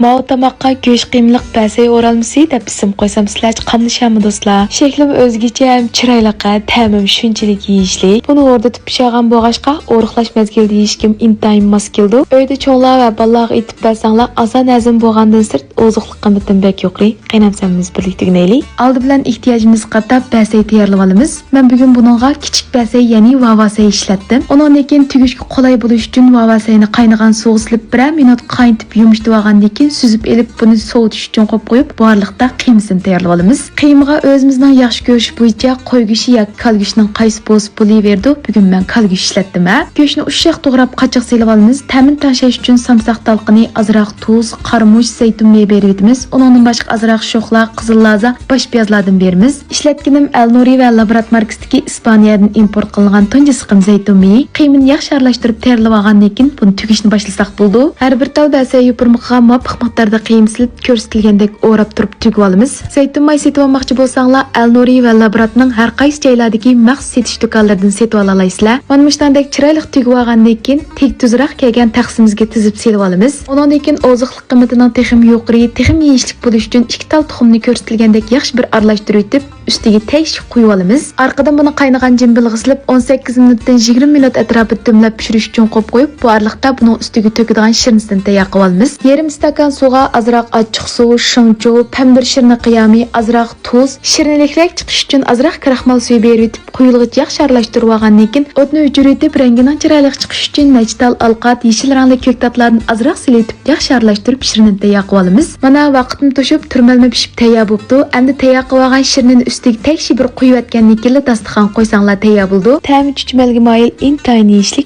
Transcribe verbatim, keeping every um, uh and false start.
ماۋۇ تاماققا گۆش قىيمىلىق بەسەي ئورالمىسى دەپ ئىسىم قويسام سىلەرچە قاملىشامدۇ دوستلار؟ شەكلىمۇ ئۆزگىچە ھەم چىرايلىق، تەمىمۇ شۇنچىلىك يېيىشلىك. بۇنى ھوردىتىپ پىشۇرغان بولغاچقا ئورۇقلاش مەزگىلىدە يېيىشكىمۇ ئىنتايىن ماس كېلىدۇ. ئۆيدە چوڭلار ۋە بالىلارغا ئېتىپ بەرسەڭلار ئاسان ھەزىم بولغاندىن سىرت ئوزۇقلۇق قىممىتىمۇ بەك يۇقىرى. قېنى ئەمسە ھەممىمىز بىرلىكتە ئۆگىنەيلى. ئالدى بىلەن ئېھتىياجىمىزغا قاراپ بەسەي تەييارلىۋالىمىز. مەن بۈگۈن بۇنىڭغا كىچىك بەسەي، يەنى ۋاۋاسەي ئىشلەتتىم. ئۇنىڭدىن كېيىن تۈگۈشكە قولاي بولۇش ئۈچۈن ۋاۋاسەينى قاينىغان سۇغا سېلىپ بىرەر مىنۇت قاينىتىپ يۇمشىتىۋالغاندىن كېيىن سۈزۈپ ئېلىپ بۇنى سوۋۇتۇش ئۈچۈن قويۇپ قويۇپ بۇ ئارىلىقتا قىيمىسىنى تەييارلىۋالىمىز. قىيمىغا ئۆزىمىزنىڭ ياخشى كۆرۈشى بويىچە قوي گۆشى ياكى كالا گۆشىنىڭ قايسى بولسا بولۇۋېرىدۇ. بۈگۈن مەن كالا گۆشى ئىشلەتتىم ھە. گۆشنى ئۇششاق توغراپ قاچىغا سېلىۋالىمىز. تەمىنى تەڭشەش ئۈچۈن سامساق دالقىنى، ئازراق تۇز، قارىمۇچ، زەيتۇن مېيى بېرىۋېتىمىز. ئۇنىڭدىن باشقا ئازراق شوخلا، قىزىل لازا، باش پىيازلاردىن بېرىمىز. ئىشلەتكىنىم ئەلنۇرى ۋە لابرات ماركىسىدىكى ئىسپانىيەدىن ئىمپورت قىلىنغان تۇنجى سىقىم زەيتۇن مېيى. قىيمىنى ياخشى ئارىلاشتۇرۇپ تەييارلىۋالغاندىن كېيىن بۇنى تۈگۈشنى باشلىساق بولىدۇ. ھەر بىر تال بەسەي يوپۇرمىقىغا مۇۋاپىق مىقداردا قىيما سېلىپ كۆرسىتىلگەندەك ئوراپ تۇرۇپ تۈگۈۋالىمىز. زەيتۇن ماي سېتىۋالماقچى بولساڭلار ئەلنۇرى ۋە لابراتنىڭ ھەر قايسى جايلاردىكى مەخسۇس سېتىش دۇكانلىرىدىن سېتىۋالالايسىلەر. مانا مۇشۇنىڭدەك چىرايلىق تۈگۈۋالغاندىن كېيىن تېگى تۈزرەك كەلگەن تەخسىمىزگە تىزىپ سېلىۋالىمىز. ئۇنىڭدىن كېيىن ئوزۇقلۇق قىممىتىنىڭ تېخىمۇ يۇقىرى، تېخىمۇ يېيىشلىك بولۇشى ئۈچۈن ئىككى تال تۇخۇمنى كۆرسىتىلگەندەك ياخشى بىر ئارىلاشتۇرۇۋېتىپ، ئۈستىگە تەگىشلىك قۇيۇۋالىمىز. ئارقىدىن بۇنى قاينىغان جىمبىلغا سېلىپ، ئون سەككىز مىنۇتتىن يىگىرمە مىنۇت ئەتراپىدا دۈملەپ پىشۇرۇش ئۈچۈن قويۇپ قويۇپ، بۇ ئارىلىقتا بۇنىڭ ئۈستىگە تۆكىدىغان شىرنىسىنى تەييار قىلىۋالىمىز. يېرىم ئىستاكان سۇغا ئازراق ئاچچىق سۇ، شېڭچۇ، پەمبىر شىرنە قىيامى، ئازراق تۇز، شىرنىلىكرەك چىقىش ئۈچۈن ئازراق كراخمال سۈيى بېرىۋېتىپ، قۇيۇلغۇچە ياخشى ئارىلاشتۇرۇۋالغاندىن كېيىن، ئوتنى ئۆچۈرۈۋېتىپ، رەڭگىنىڭ چىرايلىق چىقىشى ئۈچۈن نەچچە تال ئالقات، يېشىل رەڭلىك كۆكتاتلاردىن ئازراق سېلىۋېتىپ، ياخشى ئارىلاشتۇرۇپ، شىرنىنى تەييار قىلىۋالىمىز. مانا، ۋاقىتمۇ توشۇپ، تۈرمەلمە پىشىپ تەييار بوپتۇ. ئەمدى تەييار قىلىۋالغان شىرنىنى ئۈستىگە تەگشى بىر قۇيۇۋەتكەندىن كېيىنلا داستىخانغا قويساڭلار تەييار بولىدۇ. تەمى چۈچۈمەلگە مايىل، ئىنتايىن يېيىشلىك.